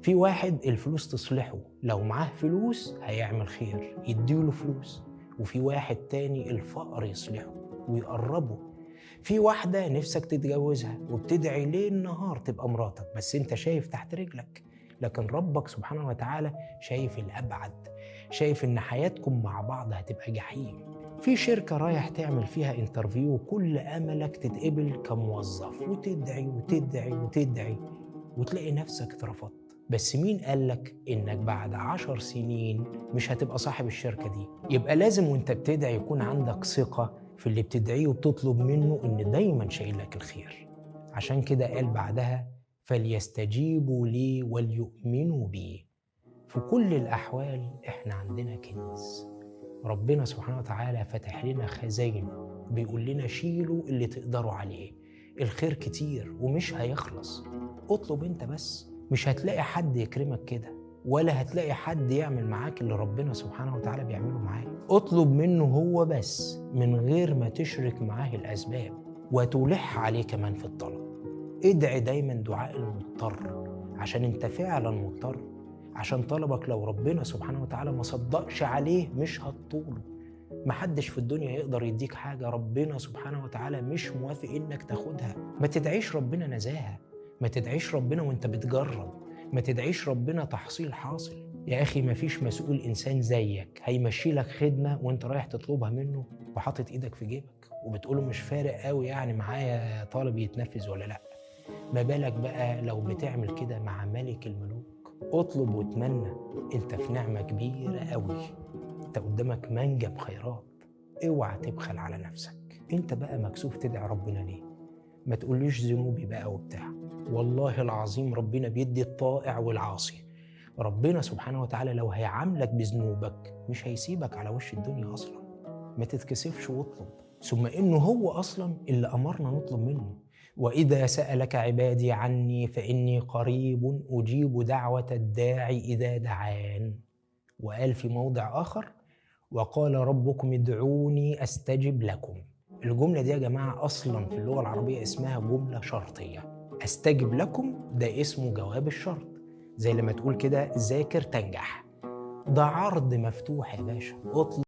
في واحد الفلوس تصلحه، لو معاه فلوس هيعمل خير يديله فلوس، وفي واحد تاني الفقر يصلحه ويقربه. في واحدة نفسك تتجوزها وبتدعي ليل نهار تبقى مراتك، بس انت شايف تحت رجلك، لكن ربك سبحانه وتعالى شايف الأبعد، شايف إن حياتكم مع بعض هتبقى جحيم. في شركة رايح تعمل فيها interview، كل أملك تتقبل كموظف، وتدعي وتدعي وتدعي وتلاقي نفسك اترفضت. بس مين قالك إنك بعد 10 سنين مش هتبقى صاحب الشركة دي؟ يبقى لازم وانت بتدعي يكون عندك ثقة في اللي بتدعيه وبتطلب منه إن دايما شايل لك الخير. عشان كده قال بعدها فليستجيبوا لي وليؤمنوا بي. في كل الأحوال إحنا عندنا كنز، ربنا سبحانه وتعالى فتح لنا خزاينه، بيقول لنا شيلوا اللي تقدروا عليه، الخير كتير ومش هيخلص، اطلب انت بس. مش هتلاقي حد يكرمك كده، ولا هتلاقي حد يعمل معاك اللي ربنا سبحانه وتعالى بيعمله معاك. اطلب منه هو بس من غير ما تشرك معاه الأسباب، وتلح عليه كمان في الطلب. ادعي دايما دعاء المضطر، عشان انت فعلا مضطر، عشان طلبك لو ربنا سبحانه وتعالى ما صدقش عليه مش هتطوله. محدش في الدنيا يقدر يديك حاجة ربنا سبحانه وتعالى مش موافق انك تاخدها. ما تدعيش ربنا نزاهة، ما تدعيش ربنا وانت بتجرب، ما تدعيش ربنا تحصيل حاصل. يا أخي ما فيش مسؤول إنسان زيك هيمشي لك خدمة وانت رايح تطلبها منه وحاطط إيدك في جيبك وبتقوله مش فارق قوي يعني معايا طالب يتنفذ ولا لأ. ما بالك بقى لو بتعمل كده مع ملك الملوك. اطلب واتمنى، انت في نعمة كبيرة قوي، انت قدامك منجم خيرات، اوعى تبخل على نفسك. انت بقى مكسوف تدعي ربنا ليه؟ ما تقوليش ذنوبي بقى وبتاع. والله العظيم ربنا بيدي الطائع والعاصي. ربنا سبحانه وتعالى لو هيعاملك بذنوبك مش هيسيبك على وش الدنيا أصلا. ما تتكسفش واطلب، ثم إنه هو أصلا اللي أمرنا نطلب منه. وإذا سألك عبادي عني فإني قريب أجيب دعوة الداعي إذا دعان. وقال في موضع آخر وقال ربكم ادعوني أستجب لكم. الجملة دي يا جماعة أصلا في اللغة العربية اسمها جملة شرطية. أستجب لكم ده اسمه جواب الشرط، زي لما تقول كده ذاكر تنجح. ده عرض مفتوح يا باشا، اطلب.